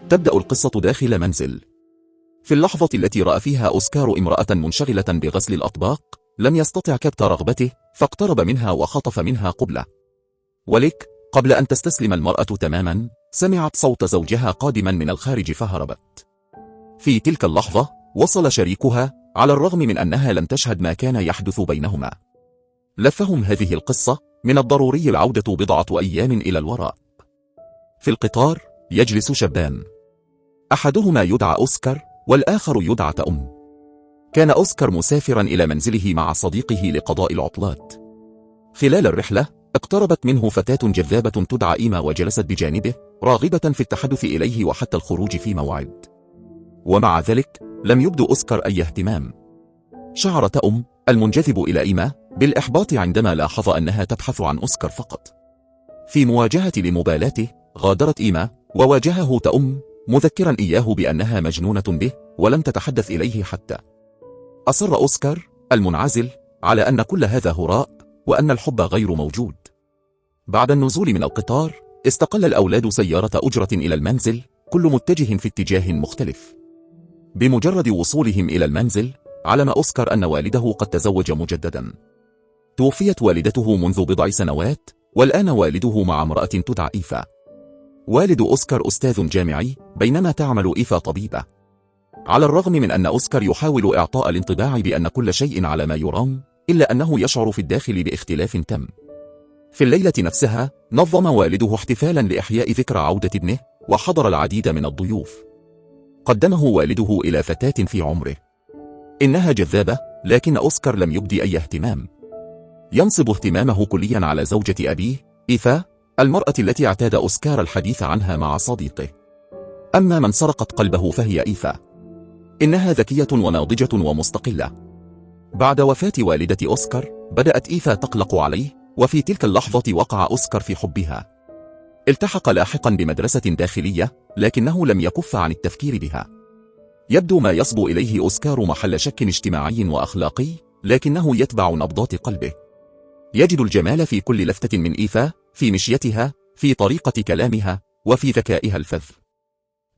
تبدأ القصة داخل منزل. في اللحظة التي رأى فيها أوسكار امرأة منشغلة بغسل الأطباق، لم يستطع كبت رغبته، فاقترب منها وخطف منها قبلة. قبل أن تستسلم المرأة تماما، سمعت صوت زوجها قادما من الخارج فهربت. في تلك اللحظة وصل شريكها، على الرغم من أنها لم تشهد ما كان يحدث بينهما. لفهم هذه القصة من الضروري العودة بضعة أيام إلى الوراء. في القطار يجلس شابان، أحدهما يدعى أوسكار والآخر يدعى تأم. كان أوسكار مسافرا إلى منزله مع صديقه لقضاء العطلات. خلال الرحلة اقتربت منه فتاة جذابة تدعى إيما وجلست بجانبه، راغبة في التحدث إليه وحتى الخروج في موعد. ومع ذلك لم يبدو أوسكار أي اهتمام. شعر تأم المنجذب إلى إيما بالإحباط عندما لاحظ أنها تبحث عن أوسكار فقط. في مواجهة لمبالاته غادرت إيما، وواجهه تأم مذكرا إياه بأنها مجنونة به ولم تتحدث إليه حتى. أصر أوسكار المنعزل على أن كل هذا هراء وأن الحب غير موجود. بعد النزول من القطار استقل الأولاد سيارة أجرة إلى المنزل، كل متجه في اتجاه مختلف. بمجرد وصولهم إلى المنزل علم أوسكار أن والده قد تزوج مجددا. توفيت والدته منذ بضع سنوات، والآن والده مع امرأة تدعى إيفا. والد أوسكار أستاذ جامعي، بينما تعمل إيفا طبيبة. على الرغم من أن أوسكار يحاول إعطاء الانطباع بأن كل شيء على ما يرام، إلا أنه يشعر في الداخل باختلاف تام. في الليلة نفسها نظم والده احتفالا لإحياء ذكرى عودة ابنه، وحضر العديد من الضيوف. قدمه والده إلى فتاة في عمره. إنها جذابة، لكن أوسكار لم يبدي أي اهتمام. ينصب اهتمامه كليا على زوجة أبيه إيفا، المرأة التي اعتاد أوسكار الحديث عنها مع صديقه. أما من سرقت قلبه فهي إيفا. إنها ذكية وناضجة ومستقلة. بعد وفاة والدة أوسكار بدأت إيفا تقلق عليه، وفي تلك اللحظة وقع أوسكار في حبها. التحق لاحقا بمدرسة داخلية، لكنه لم يكف عن التفكير بها. يبدو ما يصبو إليه أوسكار محل شك اجتماعي وأخلاقي، لكنه يتبع نبضات قلبه. يجد الجمال في كل لفتة من إيفا، في مشيتها، في طريقة كلامها، وفي ذكائها الفذ.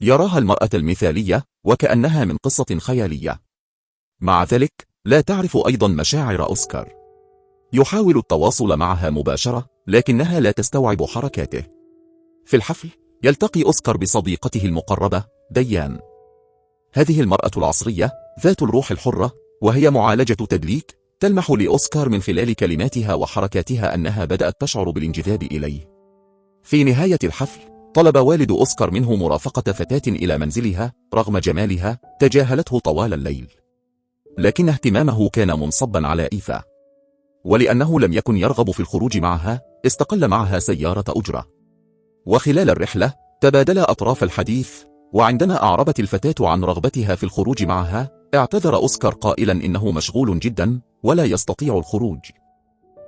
يراها المرأة المثالية، وكأنها من قصة خيالية. مع ذلك لا تعرف أيضا مشاعر أوسكار. يحاول التواصل معها مباشرة، لكنها لا تستوعب حركاته. في الحفل يلتقي أوسكار بصديقته المقربة ديان. هذه المرأة العصرية ذات الروح الحرة، وهي معالجة تدليك، تلمح لأوسكار من خلال كلماتها وحركاتها أنها بدأت تشعر بالانجذاب إليه. في نهاية الحفل طلب والد أوسكار منه مرافقة فتاة إلى منزلها، رغم جمالها تجاهلته طوال الليل. لكن اهتمامه كان منصبا على إيفا، ولأنه لم يكن يرغب في الخروج معها استقل معها سيارة أجرة. وخلال الرحلة تبادل أطراف الحديث، وعندما أعربت الفتاة عن رغبتها في الخروج معها اعتذر أوسكار قائلا إنه مشغول جدا ولا يستطيع الخروج.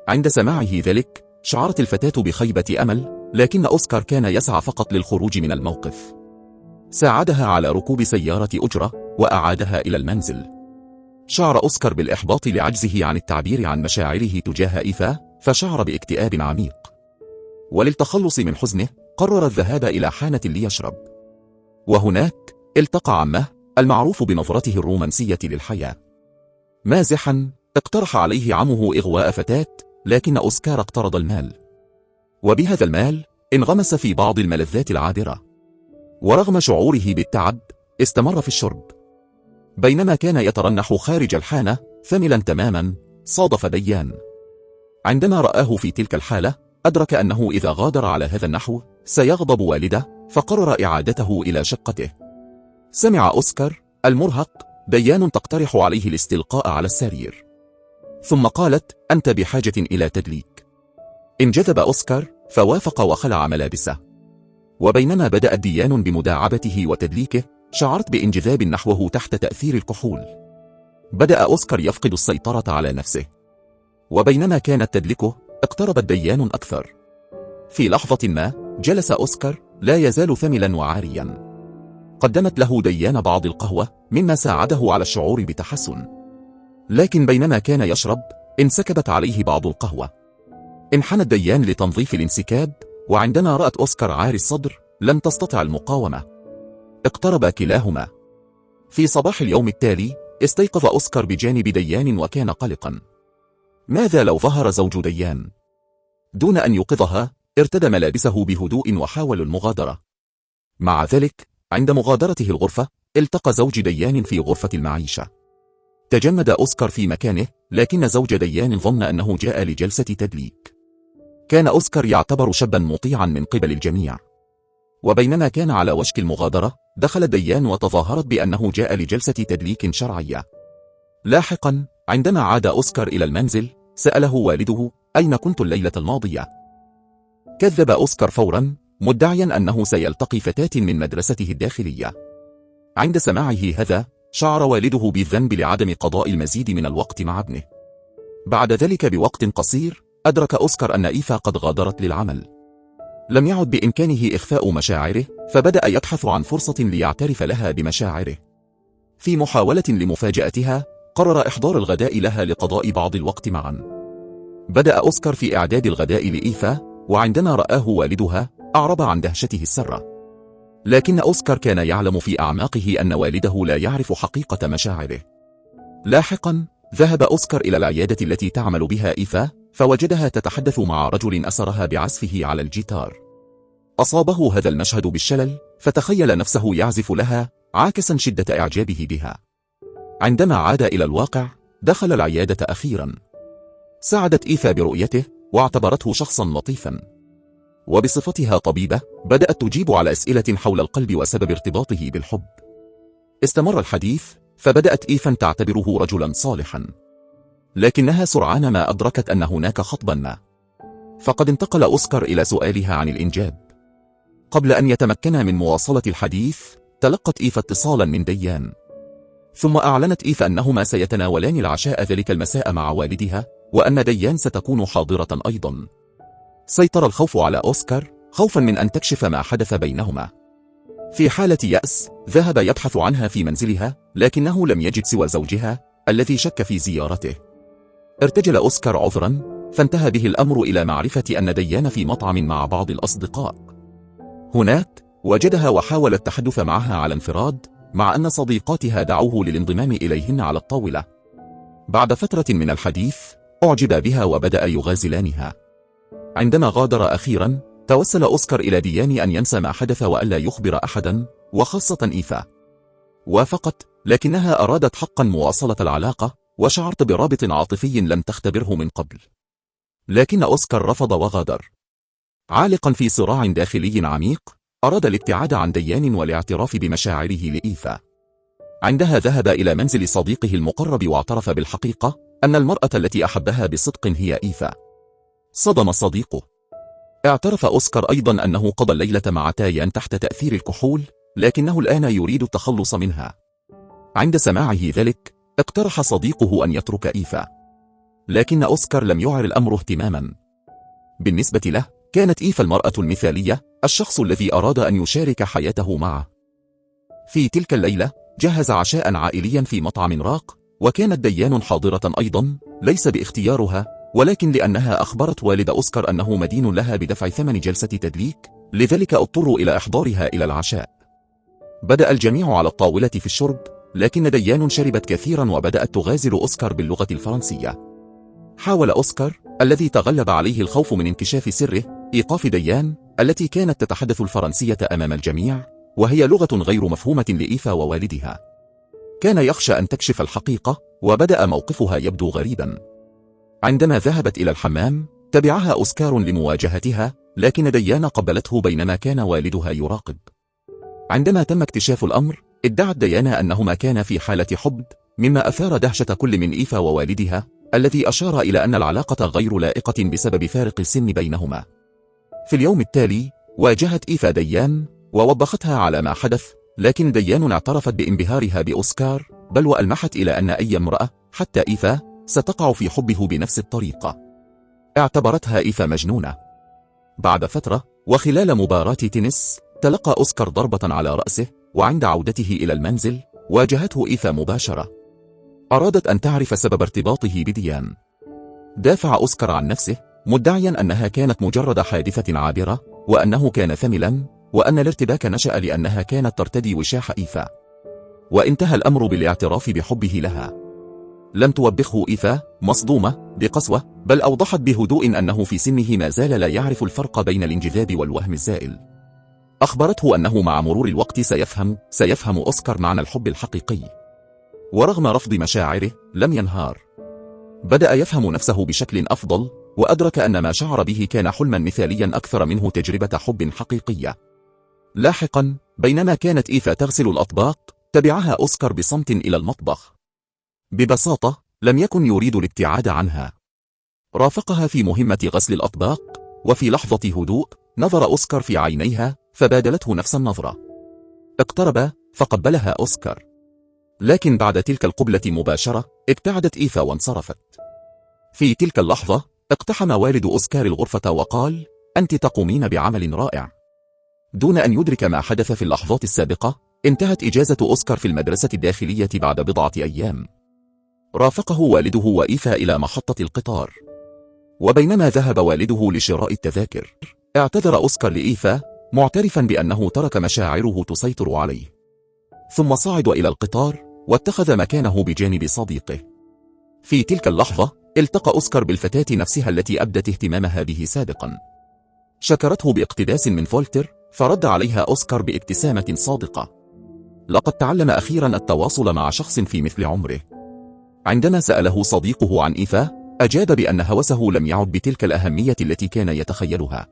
عند سماعه ذلك شعرت الفتاة بخيبة أمل، لكن أوسكار كان يسعى فقط للخروج من الموقف. ساعدها على ركوب سيارة أجرة وأعادها إلى المنزل. شعر أوسكار بالإحباط لعجزه عن التعبير عن مشاعره تجاه إيفا، فشعر باكتئاب عميق. وللتخلص من حزنه قرر الذهاب إلى حانة ليشرب. وهناك التقى عمه المعروف بنظرته الرومانسية للحياة. مازحا اقترح عليه عمه إغواء فتاة، لكن أوسكار اقترض المال، وبهذا المال انغمس في بعض الملذات العابرة. ورغم شعوره بالتعب استمر في الشرب. بينما كان يترنح خارج الحانة ثملا تماما صادف ديان. عندما رآه في تلك الحالة أدرك أنه إذا غادر على هذا النحو سيغضب والده، فقرر إعادته إلى شقته. سمع أوسكار المرهق ديان تقترح عليه الاستلقاء على السرير، ثم قالت: أنت بحاجة إلى تدليك. انجذب أوسكار فوافق وخلع ملابسه. وبينما بدأت ديان بمداعبته وتدليكه شعرت بانجذاب نحوه تحت تأثير الكحول. بدأ أوسكار يفقد السيطرة على نفسه. وبينما كانت تدلكه اقتربت ديان أكثر. في لحظة ما جلس أوسكار لا يزال ثملا وعاريا. قدمت له ديان بعض القهوة مما ساعده على الشعور بتحسن، لكن بينما كان يشرب انسكبت عليه بعض القهوة. انحنى ديان لتنظيف الانسكاب، وعندما رأت أوسكار عاري الصدر لم تستطع المقاومة. اقترب كلاهما. في صباح اليوم التالي استيقظ أوسكار بجانب ديان وكان قلقا. ماذا لو ظهر زوج ديان؟ دون أن يوقظها ارتدى ملابسه بهدوء وحاول المغادرة. مع ذلك عند مغادرته الغرفة التقى زوج ديان في غرفة المعيشة. تجمد أوسكار في مكانه، لكن زوج ديان ظن أنه جاء لجلسة تدليك. كان أوسكار يعتبر شابا مطيعا من قبل الجميع، وبينما كان على وشك المغادرة دخل ديان وتظاهرت بأنه جاء لجلسة تدليك شرعية. لاحقا عندما عاد أوسكار إلى المنزل سأله والده أين كنت الليلة الماضية؟ كذب أوسكار فورا مدعيا أنه سيلتقي فتاة من مدرسته الداخلية. عند سماعه هذا شعر والده بالذنب لعدم قضاء المزيد من الوقت مع ابنه. بعد ذلك بوقت قصير أدرك أوسكار أن إيفا قد غادرت للعمل. لم يعد بإمكانه إخفاء مشاعره، فبدأ يبحث عن فرصة ليعترف لها بمشاعره. في محاولة لمفاجأتها قرر إحضار الغداء لها لقضاء بعض الوقت معا. بدأ أوسكار في إعداد الغداء لإيفا، وعندما رآه والدها أعرب عن دهشته السرة. لكن أوسكار كان يعلم في أعماقه أن والده لا يعرف حقيقة مشاعره. لاحقا ذهب أوسكار إلى العيادة التي تعمل بها إيفا، فوجدها تتحدث مع رجل أسرها بعزفه على الجيتار. أصابه هذا المشهد بالشلل، فتخيل نفسه يعزف لها عاكسا شدة إعجابه بها. عندما عاد إلى الواقع دخل العيادة أخيرا. سعدت إيفا برؤيته واعتبرته شخصا لطيفا، وبصفتها طبيبة بدأت تجيب على أسئلة حول القلب وسبب ارتباطه بالحب. استمر الحديث، فبدأت إيفا تعتبره رجلا صالحا، لكنها سرعان ما أدركت أن هناك خطبا ما. فقد انتقل أوسكار إلى سؤالها عن الإنجاب. قبل أن يتمكن من مواصلة الحديث تلقت إيفا اتصالا من ديان، ثم أعلنت إيفا أنهما سيتناولان العشاء ذلك المساء مع والدها، وأن ديان ستكون حاضرة أيضا. سيطر الخوف على أوسكار، خوفا من أن تكشف ما حدث بينهما. في حالة يأس ذهب يبحث عنها في منزلها، لكنه لم يجد سوى زوجها الذي شك في زيارته. ارتجل أوسكار عذرا، فانتهى به الأمر إلى معرفة أن ديان في مطعم مع بعض الأصدقاء. هناك وجدها وحاول التحدث معها على انفراد، مع أن صديقاتها دعوه للانضمام إليهن على الطاولة. بعد فترة من الحديث أعجب بها وبدأ يغازلانها. عندما غادر أخيرا توسل أوسكار إلى ديان أن ينسى ما حدث وألا يخبر أحدا، وخاصة إيفا. وافقت، لكنها أرادت حقا مواصلة العلاقة، وشعرت برابط عاطفي لم تختبره من قبل. لكن أوسكار رفض وغادر. عالقا في صراع داخلي عميق أراد الابتعاد عن ديان والاعتراف بمشاعره لإيفا. عندها ذهب إلى منزل صديقه المقرب واعترف بالحقيقة أن المرأة التي أحبها بصدق هي إيفا. صدم صديقه. اعترف أوسكار أيضا أنه قضى الليلة مع ديان تحت تأثير الكحول، لكنه الآن يريد التخلص منها. عند سماعه ذلك اقترح صديقه أن يترك إيفا، لكن أوسكار لم يعر الأمر اهتماما. بالنسبة له كانت إيفا المرأة المثالية، الشخص الذي أراد أن يشارك حياته معه. في تلك الليلة جهز عشاء عائليا في مطعم راق، وكانت ديان حاضرة أيضا، ليس باختيارها، ولكن لأنها أخبرت والد أوسكار أنه مدين لها بدفع ثمن جلسة تدليك، لذلك اضطروا إلى إحضارها إلى العشاء. بدأ الجميع على الطاولة في الشرب، لكن ديان شربت كثيرا وبدأت تغازل أوسكار باللغة الفرنسية. حاول أوسكار الذي تغلب عليه الخوف من انكشاف سره إيقاف ديان التي كانت تتحدث الفرنسية أمام الجميع، وهي لغة غير مفهومة لإيفا ووالدها. كان يخشى أن تكشف الحقيقة، وبدأ موقفها يبدو غريبا. عندما ذهبت إلى الحمام تبعها أوسكار لمواجهتها، لكن ديان قبلته بينما كان والدها يراقب. عندما تم اكتشاف الأمر ادعت ديان أنهما كانا في حالة حب، مما أثار دهشة كل من إيفا ووالدها، الذي أشار إلى أن العلاقة غير لائقة بسبب فارق السن بينهما. في اليوم التالي واجهت إيفا ديان ووبختها على ما حدث، لكن ديان اعترفت بانبهارها بأوسكار، بل وألمحت إلى أن أي امرأة حتى إيفا ستقع في حبه بنفس الطريقة. اعتبرتها إيفا مجنونة. بعد فترة وخلال مباراة تنس تلقى أوسكار ضربة على رأسه، وعند عودته إلى المنزل واجهته إيفا مباشرة. أرادت أن تعرف سبب ارتباطه بديان. دافع أوسكار عن نفسه، مدعيا أنها كانت مجرد حادثة عابرة، وأنه كان ثملا، وأن الارتباك نشأ لأنها كانت ترتدي وشاح إيفا. وانتهى الأمر بالاعتراف بحبه لها. لم توبخه إيفا مصدومة بقسوة، بل أوضحت بهدوء أنه في سنه ما زال لا يعرف الفرق بين الانجذاب والوهم الزائل. أخبرته أنه مع مرور الوقت سيفهم أوسكار معنى الحب الحقيقي. ورغم رفض مشاعره لم ينهار. بدأ يفهم نفسه بشكل أفضل، وأدرك أن ما شعر به كان حلما مثاليا أكثر منه تجربة حب حقيقية. لاحقا، بينما كانت إيفا تغسل الأطباق، تبعها أوسكار بصمت إلى المطبخ. ببساطة لم يكن يريد الابتعاد عنها. رافقها في مهمة غسل الأطباق، وفي لحظة هدوء نظر أوسكار في عينيها فبادلته نفس النظرة. اقترب فقبلها أوسكار، لكن بعد تلك القبلة مباشرة ابتعدت إيفا وانصرفت. في تلك اللحظة اقتحم والد أوسكار الغرفة وقال: أنت تقومين بعمل رائع. دون أن يدرك ما حدث في اللحظات السابقة، انتهت إجازة أوسكار في المدرسة الداخلية بعد بضعة أيام. رافقه والده وإيفا إلى محطة القطار، وبينما ذهب والده لشراء التذاكر، اعتذر أوسكار لإيفا معترفا بأنه ترك مشاعره تسيطر عليه. ثم صعد إلى القطار واتخذ مكانه بجانب صديقه. في تلك اللحظة التقى أوسكار بالفتاة نفسها التي أبدت اهتمامها به سابقا. شكرته باقتباس من فولتر، فرد عليها أوسكار بابتسامة صادقة. لقد تعلم أخيرا التواصل مع شخص في مثل عمره. عندما سأله صديقه عن إيفا، أجاب بأن هوسه لم يعد بتلك الأهمية التي كان يتخيلها.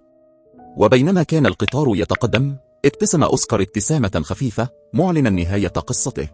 وبينما كان القطار يتقدم، ابتسم أوسكار ابتسامة خفيفة معلنا نهاية قصته.